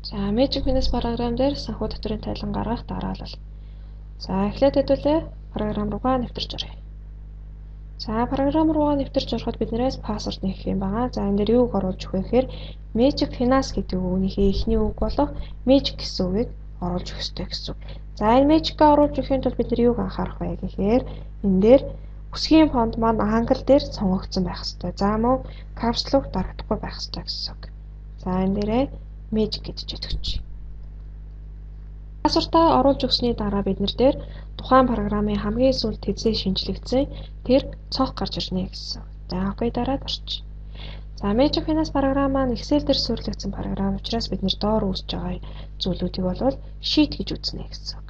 За, Magic Finance програм дээр санхүү татварын тайлан гаргах дараалал. За, эхлээд хэдүүлээ програм руугаа нэвтэрч оръё. За, програм руугаа нэвтэрч ороход биднээс password нээх юм байгаа. За, энэ дээр юуг оруулж өгөх вэ гэхээр Magic Finance гэдэг үгнийхээ эхний үг болох Magic гэсэн үгийг оруулж өгөх ёстой гэсэн үг. За, энэ Magic-аа оруулж өгөхийн тулд бид нар юуг анхаарах вэ гэхээр энэ дээр үсгийн фонд маань англи дээр сонгогдсон байх ёстой. За, мөн caps lock дарагдахгүй байх ёстой гэсэн үг. За, энэ дээрээ Magic гэж өгч. Password-аа оруулж өгсөний дараа бид нар дээр тухайн програмын хамгийн сүүлд хэзээ шинэчлэгдсэн тэр цонх гарч ирнэ гэсэн. За, окей дараад орчих. За, Magic Finance програм маань Excel дээр суурилагдсан програм учраас бид нэр доор үүсэж байгаа зүйлүүдийг бол sheet гэж үзнэ гэсэн үг.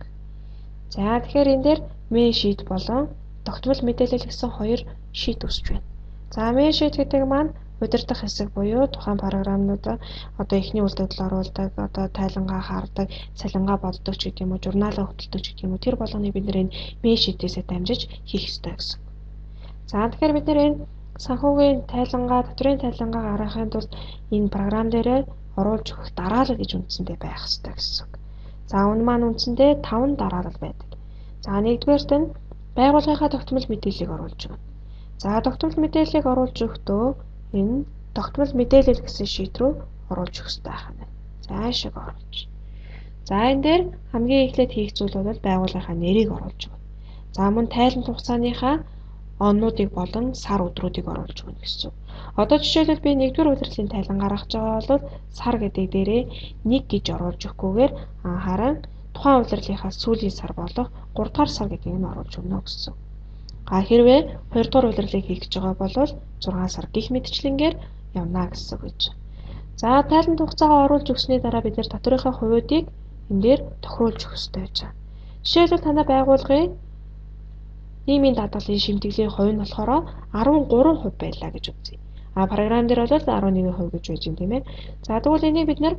За, тэгэхээр энэ дээр main sheet болон тогтмол мэдээлэл гэсэн хоёр sheet үүсэж байна. За, main sheet гэдэг маань удирдах хэсэг буюу тухайн програмнуудаа одоо эхний үйлдэл оруулдаг, одоо тайлангаа хардаг, цалингаа боддог ч гэдэг юм уу, журналаа хөтэлдэг ч гэдэг юм уу, тэр болгоныг бид нэр энэ main sheet-ээсээ дамжиж хийх ёстой гэсэн. За, тэгэхээр бид нэр энэ санхүүгийн тайлангаа, татварын тайлангаа гаргахын тулд энэ програм дээрээ оруулж өгөх дараалал гэж үндсэндээ байх ёстой гэсэн үг. За, энэ маань үндсэндээ 5 дараалал байдаг. За, нэгдүгээрт нь байгууллагынхаа тогтмол мэдээллийг оруулж өгнө. За, тогтмол мэдээллийг оруулж өгөхдөө энэ тогтмол мэдээлэл гэсэн sheet рүү оруулж өгөх ёстой байх нь. За, шиг оруулж. За, энэ дээр хамгийн эхлээд хийх зүйл бол байгууллагынхаа нэрийг оруулж өгнө. За, мөн тайлан хугацааныхаа оннуудыг болон сар өдрүүдийг оруулж өгнө гэсэн. Одоо жишээлбэл би нэгдүгээр улирлын тайлан гаргаж байгаа бол сар гэдэг дээрээ 1 гэж оруулж өгөхгүйгээр харин тухайн улирлынхаа сүүлийн сар болох 3 дугаар сар гэдгийг нь оруулж өгнө гэсэн. А хэрвээ 2 дугаар улирлыг хийх гэж байгаа бол 6 сар гих мэтчлэнгээр явна гэсэн гэж. За, тайлан хугацаагаа оруулж өгсөний дараа бид нэр татварынхаа хувиудыг энэ дээр тохируулж өгөх ёстой байж байгаа. Жишээлбэл танай байгууллагын нийгмийн даатгалын шимтгэлийн хувь нь болохоор 13% байлаа гэж үзье. А програм дээр бол 11% гэж байж байна, тийм ээ. За, тэгвэл энийг бид нэр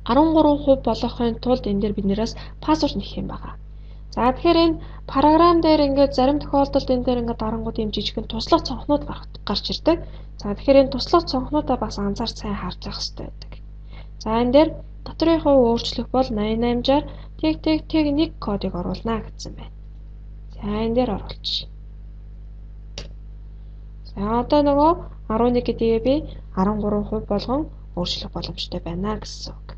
13% болгохын тулд энэ дээр биднээс password нэх юм байна. За, тэгэхээр энэ програм дээр ингээд зарим тохиолдолд энэ дээр ингээд дарангууд ийм жижигхэн туслах цонхнууд гарч ирдэг. За, тэгэхээр энэ туслах цонхнуудаа бас анзаарч сайн харж явах хэрэгтэй байдаг. За, энэ дээр татварын хувь өөрчлөх бол 88 60 тэг тэг тэг 1 кодыг оруулна гэсэн байна. За, энэ дээр оруулчих. За, одоо нөгөө 11 гэдгийг би 13% болгон өөрчлөх боломжтой байна гэсэн үг.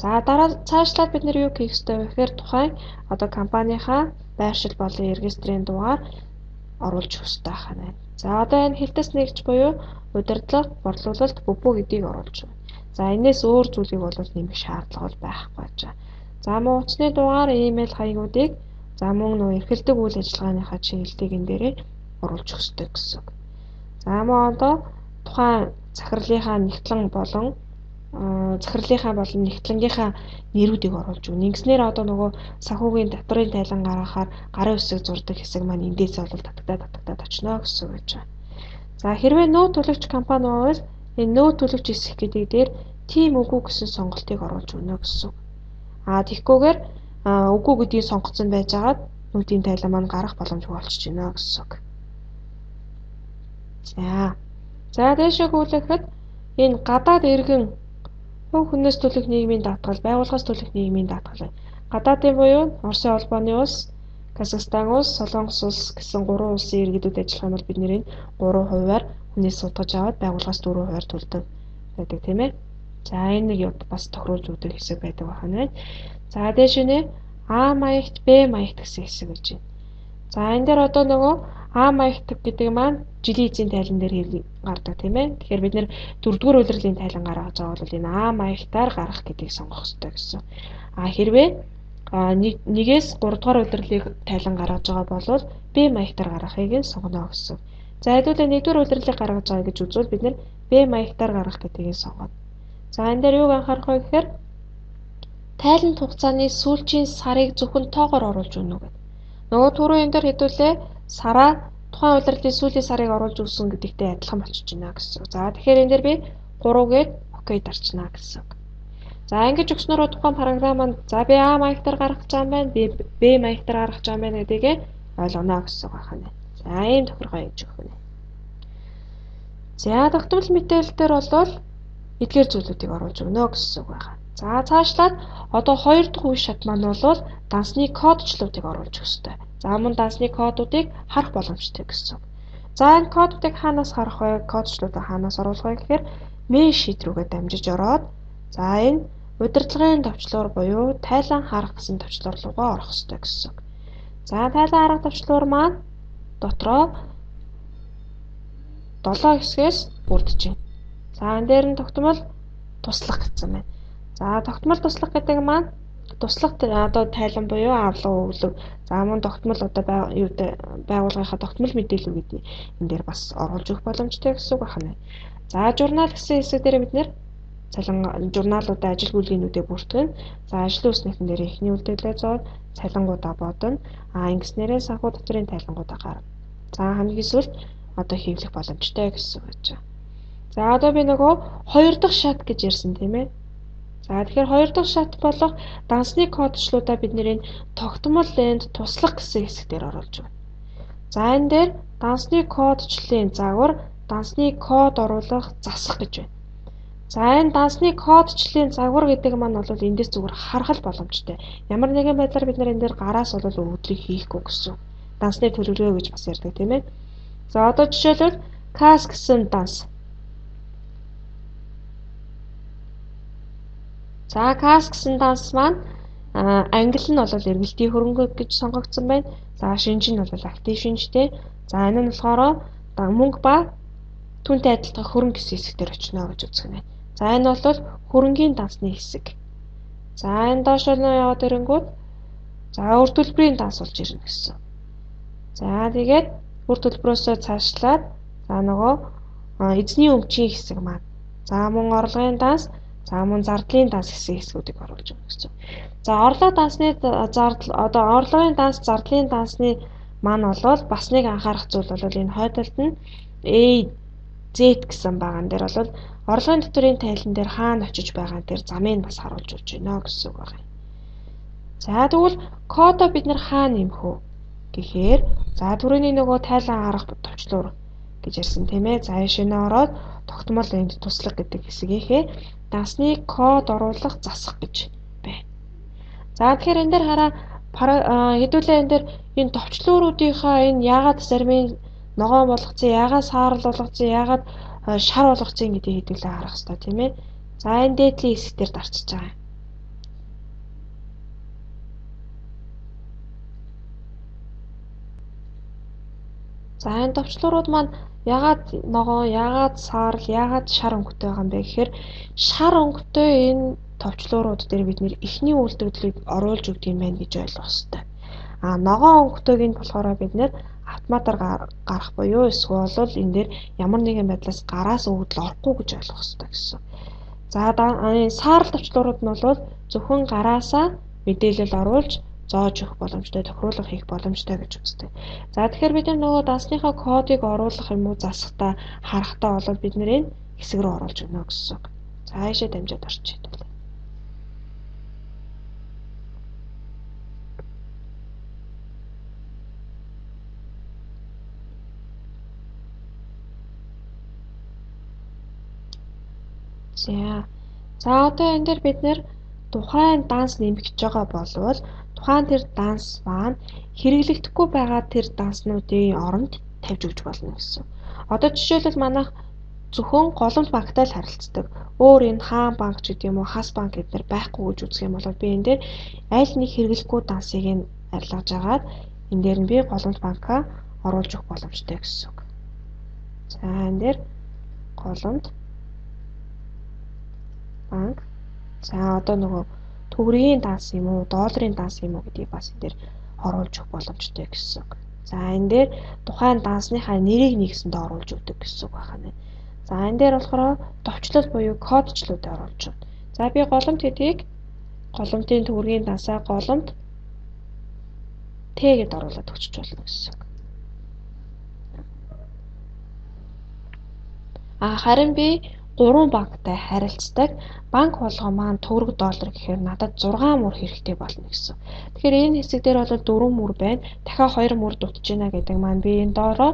За, дараа цаашлаад бид нэр юу хийх ёстой вэ гэхээр тухайн одоо компанийнхаа байршил болон регистрийн дугаар оруулж өгөх ёстой байх нь. За, одоо энэ хэлтэс нэгж буюу удирдлага, борлуулалт, бөбөө гэдгийг оруулж байна. За, энээс өөр зүйлийг бол нэмэх шаардлага бол байхгүй байж байгаа. За, мөн утасны дугаар, имэйл хаягуудыг, за мөн нөө эрхэлдэг үйл ажиллагааныхаа чиглэлийг энэ дээрээ оруулж өгөх ёстой гэсэн үг. За, мөн одоо тухайн захирлынхаа нягтлан болон захирлынхаа болон нягтлангийнхаа нэрүүдийг оруулж өгнө. Ингэснээр одоо нөгөө санхүүгийн татварын тайлан гаргахаар гарын үсэг зурдаг хэсэг маань эндээс бол татагдаад татагдаад очно гэсэн үг гэж байна. За, хэрвээ нөө төлөгч компани байвал энэ нөө төлөгч хэсэг гэдэг дээр тийм үгүй гэсэн сонголтыг оруулж өгнө гэсэн үг. А тэгхгүйгээр үгүй гэдгийг сонгоцсон байжгаад нүүдийн тайлан маань гарах боломжгүй болчихж байна гэсэн үг. За. За, дээшээ гүйлгэхэд энэ гадаад иргэн хувь хүнээс төлөх нийгмийн даатгал, байгууллагаас төлөх нийгмийн даатгал. Гадаадын буюу Оросын холбооны улс, Казахстан улс, Солонгос улс гэсэн гурван улсын иргэдүүд ажиллах юм бол бид нэр энэ 3%-аар хүнээс судгаж аваад байгууллагаас 4%-аар төлдөг байдаг, тийм ээ. За, энэ нэг бас тохируулж өгдөг хэсэг байдаг байна. За, дээш нэ А маягт, Б маягт гэсэн хэсэг гэж байна. За, энэ дээр одоо нөгөө А маягт гэдэг маань жилийн эзэн тайлан дээр хэрэг гардаг, тийм ээ. Тэгэхээр бид нэр дөрөвдүгээр улирлын тайлан гаргаж байгаа бол энэ А маягтаар гарах гэдгийг сонгох ёстой гэсэн. А хэрвээ нэгээс 3 дугаар улирлыг тайлан гаргаж байгаа бол Б маягтаар гаргахыг нь сонгоно гэсэн. За, хэдүүлээ нэгдүгээр улирлыг гаргаж байгаа гэж үзвэл бид нэр Б маягтаар гаргах гэдгийг сонгоно. За, энэ дээр юуг анхаарах вэ гэхээр тайлан хугацааны сүүлчийн сарыг зөвхөн тоогоор оруулж өгнө гэдэг. Нөгөө түрүү энэ дээр хэдүүлээ сараа тухайн улирлын сүүлийн сарыг оруулж өгсөн гэдэгтэй адилхан болчихж байна гэсэн. За, тэгэхээр энэ дээр би 3 гээд окей дарчна гэсэн. За, ингэж өгснөөрөө тухайн програм маань за би А маягтаар гаргах гэж байгаа юм байна, би Б маягтаар гаргах гэж байгаа юм байна гэдгийг ойлгоно гэсэн үг байна. За, ийм тохиргоо хийж өгөх нь. За, тогтмол мэдээлэл дээр бол Эдгээр зүйлүүдийг оруулж өгнө гэсэн үг байна. За цаашлаад одоо хоёр дахь үе шат маань бол дансны кодчлуудыг оруулж өгөх ёстой. За мөн дансны кодуудыг харах боломжтой гэсэн үг. За энэ кодуудыг хаанаас харах вэ? Кодчлуудаа хаанаас оруулах вэ гэхээр main sheet рүүгээ дамжиж ороод за энэ удирдлагын товчлуур буюу тайлан харах гэсэн товчлуур руугаа орох ёстой гэсэн үг. За тайлан харах товчлуур маань дотроо 7 хэсгээс бүрдэж байна. За энэ дээр нь тогтмол туслах гэсэн байна. За тогтмол туслах гэдэг маань туслах одоо тайлан буюу авлага өвлөг. За мөн тогтмол одоо юутай байгууллагынхаа тогтмол мэдээлэл гэдэг энэ дээр бас оруулж өгөх боломжтой гэсэн үг байна. За журнал гэсэн хэсэг дээр бид нэр цалин журналуудаа ажил гүйлгээнүүдээ бүртгэн. За ажлын үснэгтэн дээр эхний үйлдэлээ зоод цалингуудаа бодно. А ингэснээрээ санхүү дотрын тайлангуудаа гарна. За хамгийн сүүлд одоо хэвлэх боломжтой гэсэн үг гэж байна. За одоо би нөгөө хоёр дахь шат гэж ярьсан тийм ээ. За тэгэхээр хоёр дахь шат болох дансны кодчлуудаа бид нэр энэ тогтмол энд туслах гэсэн хэсэг дээр оруулж байна. За энэ дээр дансны кодчлалын загвар дансны код оруулах засах гэж байна. За энэ дансны кодчлалын загвар гэдэг маань бол эндээс зүгээр харах боломжтой. Ямар нэгэн байдлаар бид нар энэ дээр гараас бол өгдлийг хийхгүй гэсэн. Дансны төлөвлөгөө гэж бас ярьдаг тийм ээ. За одоо жишээлбэл кас гэсэн данс. За кас гэсэн данс маань англи нь бол эргэлтийн хөрөнгө гэж сонгогдсон байна. За шинж нь бол актив шинжтэй. За энэ нь болохоор мөнгө ба түүнтэй адилхан хөрөнгө гэсэн хэсэг дээр очино гэж үзэх нь. За энэ бол хөрөнгийн дансны хэсэг. За энэ доошоо нь яваад ирэнгүүт за өр төлбөрийн данс болж ирнэ гэсэн. За тэгээд өр төлбөрөөсөө цаашлаад за нөгөө эзний өмчийн хэсэг маань. За мөн орлогын данс, за мөн зардлын данс гэсэн хэсгүүдийг оруулж өгнө гэсэн. За орлого дансны зардал одоо орлогын данс, зардлын дансны маань бол бас нэг анхаарах зүйл бол энэ хойд талд нь A Z гэсэн байгаа дээр бол орлогын төтөрийн тайлан дээр хаана очиж байгаа дээр замыг бас харуулж өгч байна гэсэн үг байна. За тэгвэл кодоо бид нар хаана нэмэх вэ гэхээр за түрүүний нөгөө тайлан харах товчлуур гэж ярьсан тийм ээ. За шинэ ороод тогтмол энд туслах гэдэг хэсгийнхээ дансны код оруулах засах гэж байна. За тэгэхээр энэ дээр хараа хэдүүлээ энэ дээр энэ товчлууруудынхаа энэ яагаад зарим ногоон болгоцсон, яагаад саарал болгоцсон, яагаад шар болгоцсон гэдгийг хэдүүлээ харах хэрэгтэй тийм ээ. За энэ дээдлийн хэсэг дээр дарчиж байгаа юм. За энэ товчлуурууд маань яагаад ногоон, яагаад саарал, яагаад шар өнгөтэй байгаа юм бэ гэхээр шар өнгөтэй энэ товчлуурууд дээр бид нэр эхний үйлдвэрлэлийг оруулж өгдөг юм байна гэж ойлгох хэрэгтэй. А ногоон өнгөтэйг нь болохоор бид нэр автоматар гарах буюу эсвэл бол энэ дээр ямар нэгэн байдлаас гараас өвдөл орохгүй гэж ойлгох хэрэгтэй гэсэн. За энэ саарал товчлуурууд нь бол зөвхөн гараасаа мэдээлэл оруулж зоож өгөх боломжтой, тохируулга хийх боломжтой гэж үздэг. За тэгэхээр бид нар нөгөө дансныхаа кодыг оруулах юм уу засахдаа харахтаа бол бид нэр энэ хэсэг рүү оруулж өгнө гэсэн үг. За ийшээ дамжаад орчих хэдүүлээ. За одоо энэ дээр бид нэр тухайн данс нэмэгдэж байгаа болвол тухайн тэр данс маань хэрэглэгдэхгүй байгаа тэр данснуудын оронд тавьж өгч болно гэсэн. Одоо жишээлбэл манайх зөвхөн голомт банктай л харилцдаг. Өөр энэ хаан банк ч гэдэг юм уу, хас банк гэдэр байхгүй гэж үзэх юм бол би энэ дээр аль нэг хэрэглэхгүй дансыг нь арилгаж агаад энэ дээр нь би голомт банкаа оруулж өгөх боломжтой гэсэн үг. За энэ дээр голомт банк. За одоо нөгөө төгрөгийн данс юм уу, долларын данс юм уу гэдгийг бас энэ дээр оруулж өгөх боломжтой гэсэн үг. За энэ дээр тухайн дансныхаа нэрийг нэгсэндээ оруулж өгдөг гэсэн үг байна. За энэ дээр болохоор товчлол буюу кодчлуудыг оруулж өгнө. За би голомт гэдгийг голомтын төгрөгийн дансаа голомт Т гэд оруулаад өгчөж болно гэсэн үг. А харин би 3 банктай харилцдаг. Банк болгон маань төгрөг доллар гэхээр надад 6 мөр хэрэгтэй болно гэсэн. Тэгэхээр энэ хэсэг дээр бол 4 мөр байна. Дахиад 2 мөр дутж байна гэдэг маань би энэ доороо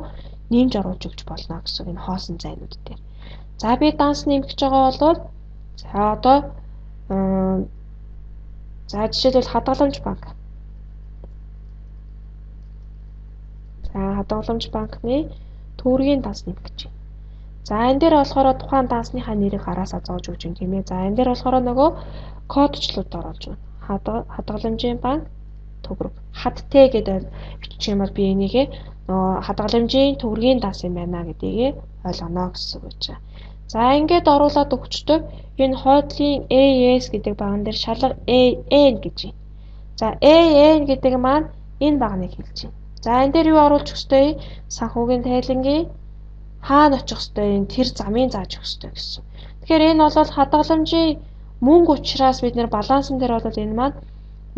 нэмж оруулж өгч болно гэсэн энэ хоосон зайнууд дээр. За би данс нэмэх гэж байгаа бол за одоо за жишээлбэл хадгаламж банк. За хадгаламж банкны төгрөгийн данс нэмэх гэж байна. За энэ дээр болохоор тухайн дансныхаа нэрийг гараасаа зоож өгч юм тийм ээ. За энэ дээр болохоор нөгөө кодчлууд оруулж байна. Хадгаламжийн банк төгрөг. Хад Т гэдэг бичих юм бол би энийг нөгөө хадгаламжийн төгрөгийн данс юм байна гэдгийг ойлгоно гэсэн үг гэж. За ингээд оруулаад өгчдөг. Энэ хойдлын AS гэдэг баган дээр шалга AN гэж байна. За AN гэдэг маань энэ баганыг хэлж байна. За энэ дээр юу оруулж өгөх ёстой вэ? Санхүүгийн тайлангийн хаана очих ёстой юм тэр замын зааж өгөх ёстой гэсэн. Тэгэхээр энэ бол хадгаламжийн мөнгө учраас бид нэр балансан дээр бол энэ маань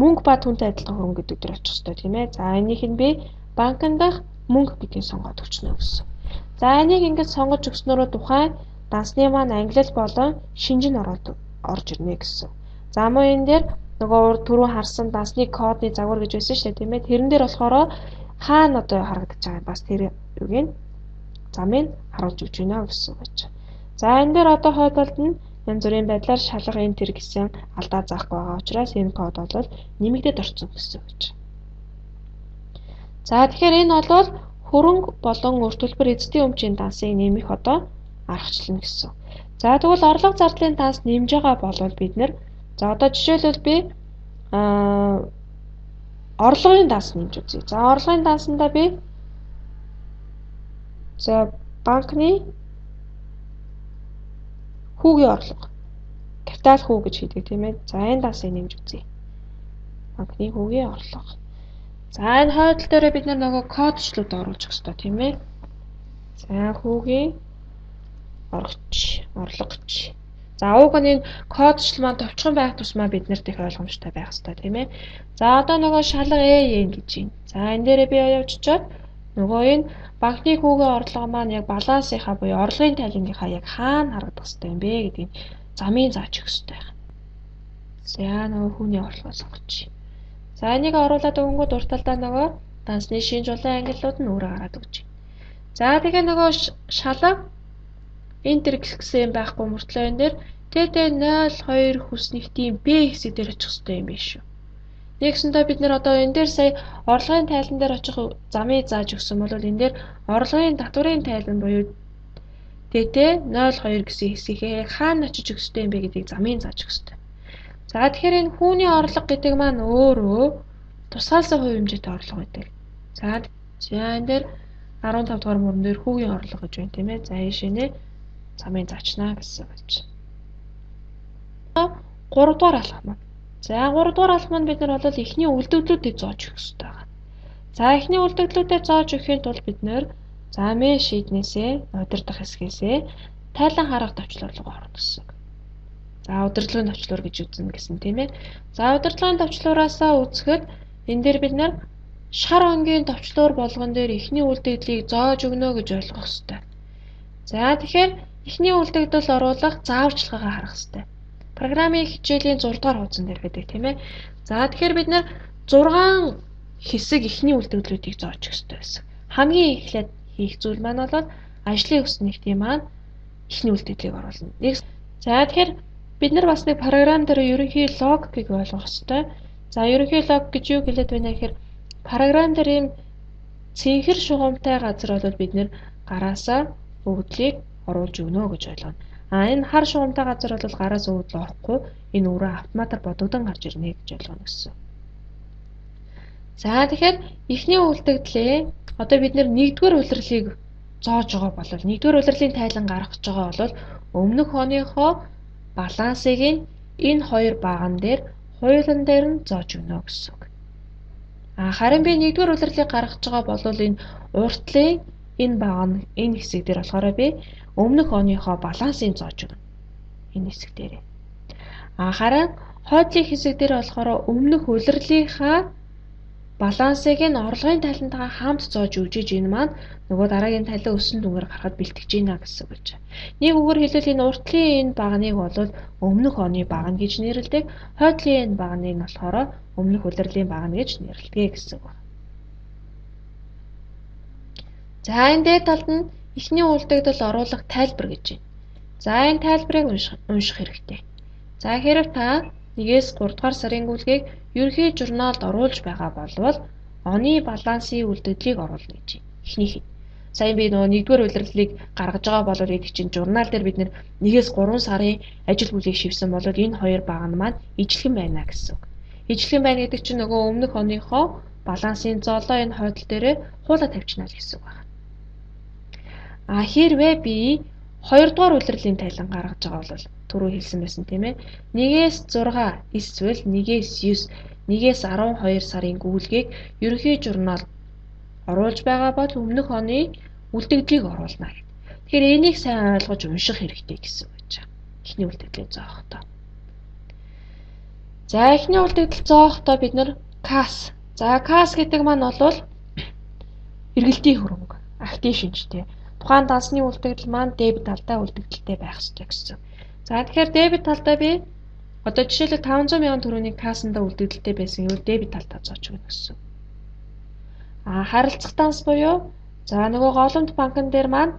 мөнгө ба түнтэй адилхан хөрөнгө гэдэг дээр очих ёстой тийм ээ. За энийх нь би банкн дахь мөнгө гэдгийг сонгоод өгчнө гэсэн. За энийг ингээд сонгож өгснөөрөө тухайн дансны маань ангилал болон шинж нь орж ирнэ гэсэн. За мөн энэ дээр нөгөө түрүүн харсан дансны кодны загвар гэж байсан шүү дээ тийм ээ. Тэрэн дээр болохоор хаана одоо харагдаж байгаа юм бас тэр юуг нь замыг харуулж өгч байна гэсэн үг гэж. За энэ дээр одоо хойдолд нь янз бүрийн байдлаар шалга энэ тэр гэсэн алдаа заахгүй байгаа учраас энэ код бол нэмэгдээд орсон гэсэн үг гэж. За тэгэхээр энэ бол хөрөнгө болон өрт төлбөр эзэдийн өмчийн дансыг нэмэх одоо аргачлал гэсэн. За тэгвэл орлого зардлын данс нэмж байгаа болвол бид нэр за одоо жишээлбэл би орлогын данс нэмж үзье. За орлогын дансандаа би за банкны хүүгийн орлого, капитал хүү гэж хийдэг тийм ээ. За энэ дансыг нэмж үзье. Банкны хүүгийн орлого. За энэ хойдол дээрээ бид нөгөө кодчлууд оруулж өгөх ёстой тийм ээ. За хүүгийн орлогч. За ууг нь энэ кодчл маань товчхон байх тусмаа бид нарт их ойлгомжтой байх ёстой тийм ээ. За одоо нөгөө шалга AN гэж байна. За энэ дээрээ би явчихад нөгөө энэ банкны хүүгийн орлого маань яг балансынхаа буюу орлогын тайлангийнхаа яг хаана харагдах ёстой юм бэ гэдгийг замын зааж өгөх ёстой байна. За нөгөө хүүний орлогоо сонгочих. За энийг оруулаад өгөнгүүд урт талдаа нөгөө дансны шинж улаан ангиллууд нь өөрөө гараад өгч байна. За тэгээ нөгөө шалга энтер гэсэн юм байхгүй мөртлөө энэ дээр TT02 хүснэгтийн B хэсэг дээр очих ёстой юм биш үү? Нэгсэндээ бид нэр одоо энэ дээр сая орлогын тайлан дээр очих замыг зааж өгсөн бол энэ дээр орлогын татварын тайлан буюу TT02 гэсэн хэсгийнхээ яг хаана очиж өгөх ёстой юм бэ гэдгийг замын зааж өгөх ёстой. За тэгэхээр энэ хүүний орлого гэдэг маань өөрөө тусгаалсан хувь хэмжээтэй орлого байдаг. За энэ дээр 15 дугаар мөрөн дээр хүүгийн орлого гэж байна тийм ээ. За ийшээ замын заачнаа гэсэн гэж. 3 дугаар алхам. За 3 дугаар алхам нь бид нар бол эхний үлдэгдлүүдийг зоож өгөх ёстой байна. За эхний үлдэгдлүүдээ зоож өгөхийн тулд бид нар замын шийднээсээ удирдах хэсгээсээ тайлан харах товчлуур руу орно гэсэн. За удирдлагын товчлуур гэж үзнэ гэсэн тийм ээ. За удирдлагын товчлуураасаа үзэхэд энэ дээр бид нар шар өнгийн товчлуур болгон дээр эхний үлдэгдлийг зоож өгнө гэж ойлгох ёстой. За тэгэхээр эхний үлдэгдэл оруулах зааварчилгаагаа харах ёстой. Программын хичээлийн 6 дугаар хуудсан дээр байдаг тийм ээ. За тэгэхээр бид нар 6 хэсэг эхний үлдэгдлүүдийг зоож өгөх ёстой байсан. Хамгийн эхлээд хийх зүйл маань бол ажлын өс нэгтийн маань эхний үлдэгдлийг оруулна. За тэгэхээр бид нар бас нэг програм дээр ерөнхий логикийг ойлгох ёстой. За ерөнхий логик гэж юу хэлээд байна гэхээр програм дээр ийм цэнхэр шугамтай газар бол бид нэр гараасаа өгдлийг оруулж өгнө гэж ойлгоно. А энэ хар шугамтай газар бол гараас өгдөл орохгүй энэ өөрөө автоматар бодогдон гарч ирнэ гэж ойлгоно гэсэн. За тэгэхээр эхний үлдэгдлээ одоо бид нэр нэгдүгээр улирлыг зоож байгаа бол нэгдүгээр улирлын тайлан гаргах гэж байгаа бол өмнөх оныхоо балансыг энэ хоёр баган дээр хоёулан дээр нь зоож өгнө гэсэн үг. А харин би нэгдүгээр улирлыг гаргаж байгаа бол энэ уртлын энэ баг нь энэ хэсэг дээр болохоор би өмнөх оныхоо балансыг зоож өгнө. Энэ хэсэг дээрээ. А харин хойдлын хэсэг дээр болохоор өмнөх улирлынхаа балансыг нь орлогын тайлантайгаа хамт зоож өгч энэ маань нөгөө дараагийн тайлан өссөн дүнгээр гарахад бэлтгэж байна гэсэн үг. Нэг үгээр хэлбэл энэ уртлын энэ баганыг бол өмнөх оны багана гэж нэрлэдэг. Хойдлын энэ баганыг нь болохоор өмнөх улирлын багана гэж нэрлэдэг гэсэн үг. За энэ дээд талд нь эхний үлдэгдэл оруулах тайлбар гэж байна. За энэ тайлбарыг унших хэрэгтэй. За хэрэг та 1-ээс 3 дугаар сарын гүйлгээг ерөнхий журналд оруулж байгаа болвол оны балансын үлдэгдлийг оруулна гэж байна. Эхнийх нь. Сая би нөгөө 1-р улирлыг гаргаж байгаа бол гэдэг чинь журнал дээр бид нэр 1-ээс 3 сарын ажил бүлийг шивсэн бол энэ хоёр баг нь маань ижилхэн байна гэсэн үг. Ижилхэн байна гэдэг чинь нөгөө өмнөх оныхоо балансын зоолоо энэ хойдол дээрээ хуулаа тавьчихна л гэсэн үг байна. А хэрвээ би 2-р улирлын тайлан гаргаж байгаа бол түрүү хэлсэн байсан тийм ээ. 1-ээс 6 эсвэл 1-ээс 9, 1-ээс 12 сарын гүйлгээг ерөнхий журнал оруулж байгаа бол өмнөх оны үлдэгдлийг оруулна гэдэг. Тэгэхээр энийг сайн ойлгож унших хэрэгтэй гэсэн үг гэж байна. Эхний үлдэгдлийг зоохдоо. За эхний үлдэгдэл зоохдоо бид нар касс. За касс гэдэг маань бол эргэлтийн хөрөнгө, актив шинжтэй. Тухайн дансны үлдэгдэл маань дебет талдаа үлдэгдэлтэй байх ёстой гэсэн. За тэгэхээр дебет талдаа би одоо жишээлбэл 500 мянган төгрөгийн кассандаа үлдэгдэлтэй байсан гэвэл дебет талдаа зооч өгнө гэсэн. А харилцах данс буюу за нөгөө голомт банкн дээр маань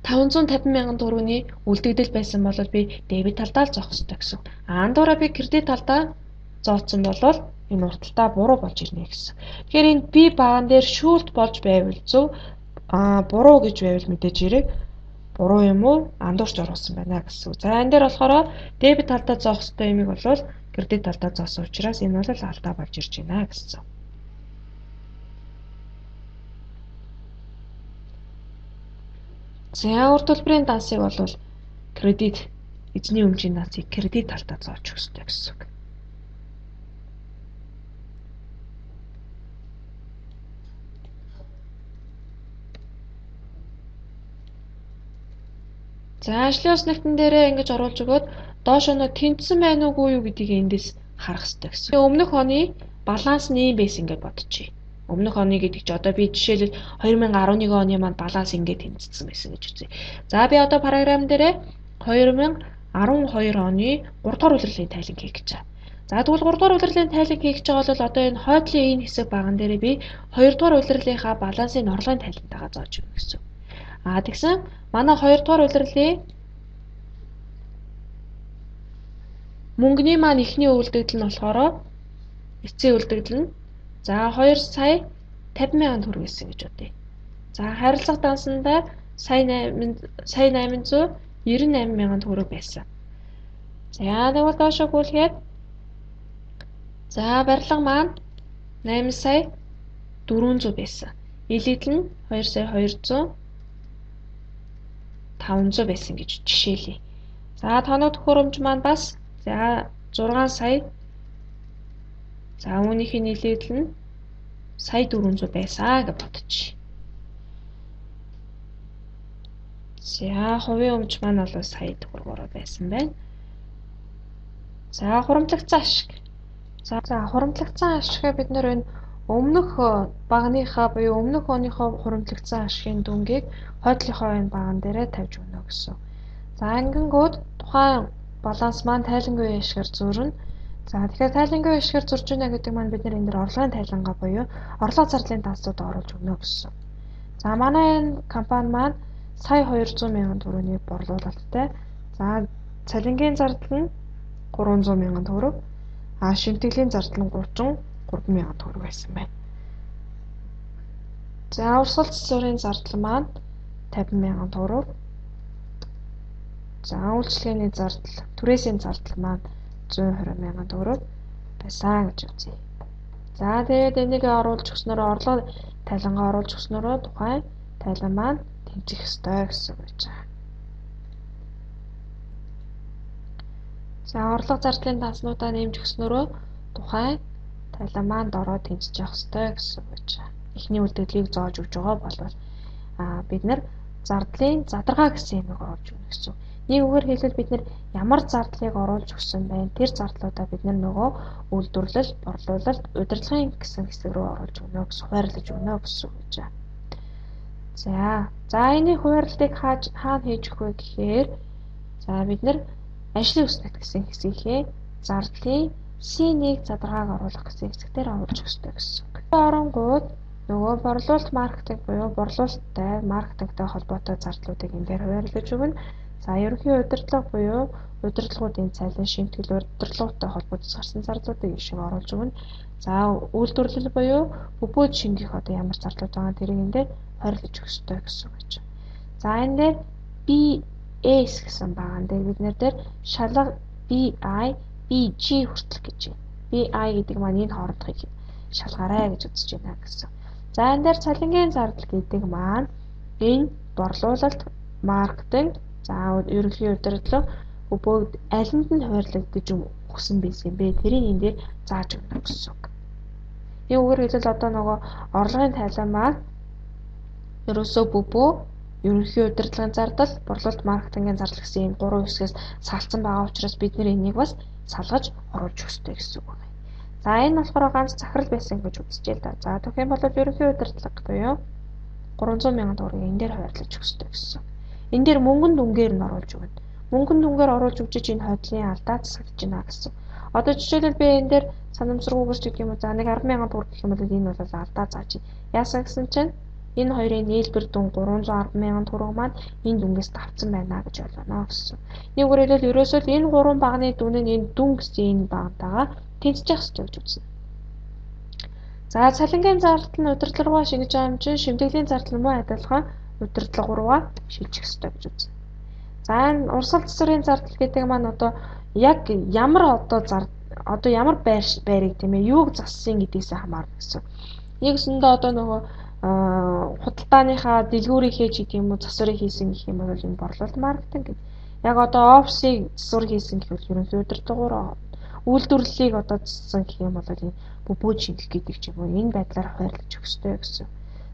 550 мянган төгрөгийн үлдэгдэл байсан бол би дебет талдаа л зоох ёстой гэсэн. А андуураа би кредит талдаа зооцсон бол энэ урталтаа буруу болж ирнэ гэсэн. Тэгэхээр энэ би баган дээр шүүлт болж байвал зөв, а буруу гэж байвал мэдээж хэрэг буруу юм уу андуурч оруулсан байна гэсэн. За энэ дээр болохоор дебет талдаа зоох ёстой юмыг бол кредит талдаа зоосон учраас энэ бол алдаа болж ирж байна гэсэн. За урт төлбөрийн дансыг бол кредит эзний өмчийн дансыг кредит талдаа зооч өгөх ёстой гэсэн үг. За ажлын ус нэгтэн дээрээ ингэж оруулж өгөөд доошоо нөө тэнцсэн байна уугүй юу гэдгийг эндээс харах ёстой гэсэн. Өмнөх оны баланс нь ийм байсан гэж бодчихъя. Өмнөх оны гэдэг чи одоо би жишээлбэл 2011 оны маань баланс ингээд тэнцсэн байсан гэж үзье. За би одоо програм дээрээ 2012 оны 3 дугаар улирлын тайлан хийх гэж байгаа. За тэгвэл 3 дугаар улирлын тайлан хийх гэж байгаа бол одоо энэ хойдлын энэ хэсэг баган дээрээ би 2 дугаар улирлынхаа балансын орлогын тайлантайгаа зоож өгнө гэсэн. А тэгсэн манай 2 дугаар улирлын мөнгөний маань эхний үлдэгдэл нь болохоор эцсийн үлдэгдэл нь за 2 сая 50 мянган төгрөг байсан гэж бодъё. За харилцах дансандаа сая 898 мянган төгрөг байсан. За тэгвэл доошоо гүйлгээд за барилга маань 8 сая 400 байсан. Илэгдэл нь 2 сая 200 500 байсан гэж жишээлье. За тоног төхөөрөмж маань бас за 6 сая за үүнийх нь нийлэгдэл нь сая 400 байсан гэж бодчих. За хувийн өмч маань бол сая төгрөгөөр байсан байна. За хурамтлагдсан ашиг. За хурамтлагдсан ашигаа бид нэр энэ өмнөх баганыхаа буюу өмнөх оныхоо хурамтлагдсан ашигын дүнгийг хойдлынхоо энэ баган дээрээ тавьж өгнө гэсэн. За ингэнгүүт тухайн баланс маань тайлангүй ашигаар зөрнө. За тэгэхээр тайлангүй ашигаар зурж байна гэдэг маань бид нэр энэ дээр орлогын тайлангаа буюу орлого зардлын дансууд оруулж өгнө гэсэн. За манай энэ компани маань сая 200 мянган төгрөгийн борлуулалттай. За цалингийн зардал нь 300 мянган төгрөг, а шимтгэлийн зардал нь 33 мянган төгрөг байсан байна. За урсгал цэцүүрийн зардал маань 50 мянган төгрөг. За үйлчилгээний зардал, түрээсийн зардал маань 120 мянган төгрөг байсан гэж үзье. За тэгээд энийг оруулж өгснөөрөө орлого тайлангаа оруулж өгснөөрөө тухайн тайлан маань тэнцэх ёстой гэсэн үг гэж байгаа. За орлого зардлын данснуудаа нэмж өгснөөрөө тухайн тайлан маань дороо тэнцэж явах ёстой гэсэн үг гэж байгаа. Эхний үлдэгдлийг зоож өгч байгаа болвол бид нар зардлын задаргаа гэсэн юмыг оруулж өгнө гэсэн. Нэг үгээр хэлбэл бид нар ямар зардлыг оруулж өгсөн байна, тэр зардлуудаа бид нар нөгөө үйлдвэрлэл, борлуулалт, удирдлагын гэсэн хэсэг рүү оруулж өгнө гэсэн, хуваарлаж өгнө гэсэн үг гэж байна. За энэ хуваарлтыг хаана хийж өгөх вэ гэхээр за бид нар ажлын өснөлт гэсэн хэсгийнхээ зардлын C1 задаргааг оруулах гэсэн хэсгээр оруулж өгөх ёстой гэсэн үг. Оронгууд нөгөө борлуулалт маркетинг буюу борлуулалттай маркетингтэй холбоотой зардлуудыг энэ дээр хуваарлаж өгнө. За ерөнхий удирдлага буюу удирдлагуудын цалин, шимтгэл, удирдлагуудтай холбогдож гарсан зардлуудыг ишиг оруулж өгнө. За үйлдвэрлэл буюу бөбөөд шингэх одоо ямар зардлууд байгаа тэрийг энэ дээр хойрлож өгөх ёстой гэсэн үг гэж. За энэ дээр BS гэсэн байгаа. Энэ дээр бид нэр дээр шалга BI, BG хүртэл гэж байна. BI гэдэг маань энэ хоорондохыг шалгаарай гэж үзэж байна гэсэн. За энэ дээр цалингийн зардал гэдэг маань энэ борлуулалт, маркетинг, за ерөнхий удирдлага бөгөөд алинд нь хуваарлагдаж өгсөн байсан юм бэ? Тэрийг энэ дээр зааж өгнө гэсэн үг. Нэг үгээр хэлбэл одоо нөгөө орлогын тайлан маань ерөөсөө бөбөө ерөнхий удирдлагын зардал, борлуулалт, маркетингийн зардал гэсэн ийм гурван хэсгээс салцсан байгаа учраас бид нэр энийг бас салгаж оруулж өгөх ёстой гэсэн үг байна. За энэ болохоор ганц захирал байсан гэж үзчихээ л да. За тэгэх юм бол ерөнхий удирдлага буюу 300 мянган төгрөгийг энэ дээр хуваарлаж өгөх ёстой гэсэн. Энэ дээр мөнгөн дүнгээр нь оруулж өгнө. Мөнгөн дүнгээр оруулж өгч энэ хойдлын алдаа засагдаж байна гэсэн. Одоо жишээлбэл би энэ дээр санамсаргүйгээр ч гэх юм уу за нэг 10 мянган төгрөг гэх юм бол энэ бол алдаа зааж. Яасан гэсэн чинь энэ хоёрын нийлбэр дүн 310 мянган төгрөг маань энэ дүнгээс давцсан байна гэж ойлгоно гэсэн. Нэг үгээр хэлбэл ерөөсөө л энэ гурван баганы дүн нь энэ дүн гэсэн энэ багтайгаа тэнцэж явах ёстой гэж үзнэ. За цалингийн зардал нь удирдлага руугаа шингэж байгаа юм чинь шимтгэлийн зардал нь мөн адилхан удирдлага руугаа шилжих ёстой гэж үзнэ. За энэ урсгал засварын зардал гэдэг маань одоо яг ямар одоо одоо ямар байр байрыг тийм ээ юуг зассан гэдгээс хамаарна гэсэн. Нэгсэндээ одоо нөгөө худалдааныхаа дэлгүүрийнхээ ч гэдэг юм уу засварыг хийсэн гэх юм бол энэ борлуулалт маркетинг гэдэг. Яг одоо офисыг засвар хийсэн гэвэл ерөнхий удирдлагаар үйлдвэрлэлийг одоо зассан гэх юм бол энэ бөбөөд шингэх гэдэг ч юм уу энэ байдлаар хуваарлаж өгөх ёстой гэсэн.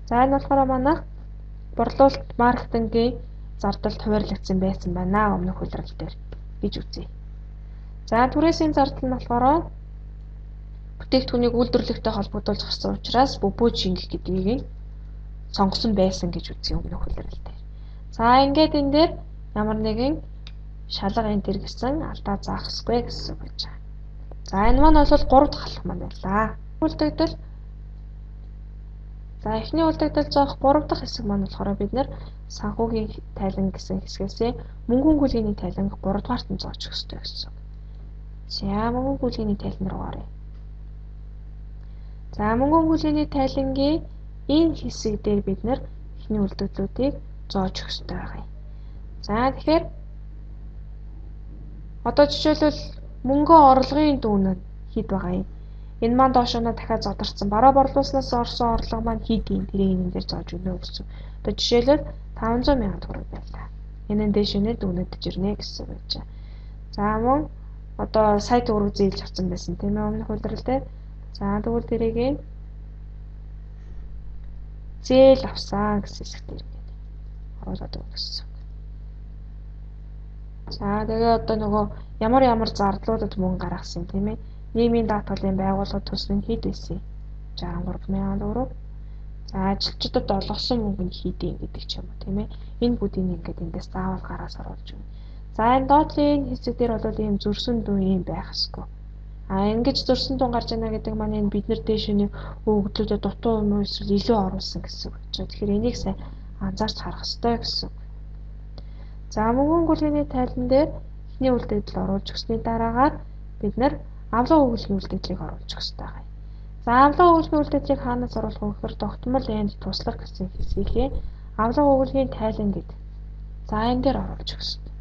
За энэ болохоор манайх борлуулалт маркетингийн зардалд хуваарлагдсан байсан байна өмнөх улирал дээр гэж үзье. За түрээсийн зардал нь болохоор бүтээгдэхүүнийг үйлдвэрлэхтэй холбогдуулж гарсан учраас бөбөөд шингэх гэдгийг сонгосон байсан гэж үзье өмнөх улирал дээр. За ингээд энэ дээр ямар нэгэн шалга энэ төр гэсэн алдаа заах ёсгүй гэсэн үг гэж байна. За энэ маань бол 3 дахь алхам маань байлаа. Үлдэгдэл. За эхний үлдэгдэл зоох 3 дахь хэсэг маань болохоор бид нэр санхүүгийн тайлан гэсэн хэсгээсээ мөнгөн гүйлгээний тайланг 3 дугаарт нь зоож өгөх ёстой гэсэн үг. За мөнгөн гүйлгээний тайлан руу оръё. За мөнгөн гүйлгээний тайлангийн энэ хэсэг дээр бид нэр эхний үлдэгдлүүдийг зоож өгөх ёстой байгаа юм. За тэгэхээр одоо жишээлбэл мөнгөө орлогын дүн нь хэд байгаа юм? Энэ маань доошоо нь дахиад зодорцсон. Бараа борлуулснаас орсон орлого маань хэд юм? Тэрийг энэ дээр зоож өгнө гэсэн. Одоо жишээлбэл 500 мянган төгрөг байлаа. Энэ нь дээш нь дүнэдэж ирнэ гэсэн байж байгаа. За мөн одоо сая төгрөг зээлж авсан байсан тийм ээ өмнөх улирал дээр. За тэгвэл тэрийг зээл авсан гэсэн хэсэг дээр ингээд оруулаад өгнө гэсэн. За тэгээ одоо нөгөө ямар ямар зардлуудад мөнгө гаргасан тийм ээ. Нийгмийн даатгалын байгууллагад төлсөн хэд байсан? 63 мянган төгрөг. За ажилчдад олгосон мөнгө нь хэд юм гэдэг ч юм уу тийм ээ. Энэ бүгдийг ингээд эндээс заавал гараас оруулж өгнө. За энэ доотлын хэсэг дээр бол ийм зөрсөн дүн ийм байх ёсгүй. А ингэж зөрсөн дүн гарч ийнэ гэдэг маань энэ бид нар дээшний өгөгдлүүдэд дутуу юм уу эсвэл илүү оруулсан гэсэн үг гэж. Тэгэхээр энийг сайн анзаарч харах ёстой гэсэн үг. За мөнгөн гүйлгээний тайлан дээр эхний үлдэгдэл оруулж өгсөний дараагаар бид нар авлага өгүүлгийн үлдэгдлийг оруулж өгөх ёстой байгаа юм. За авлага өгүүлгийн үлдэгдлийг хаанаас оруулах вэ гэхээр тогтмол энд туслах гэсэн хэсгийнхээ авлага өгүүлгийн тайлан гэдэг. За энэ дээр оруулж өгөх ёстой.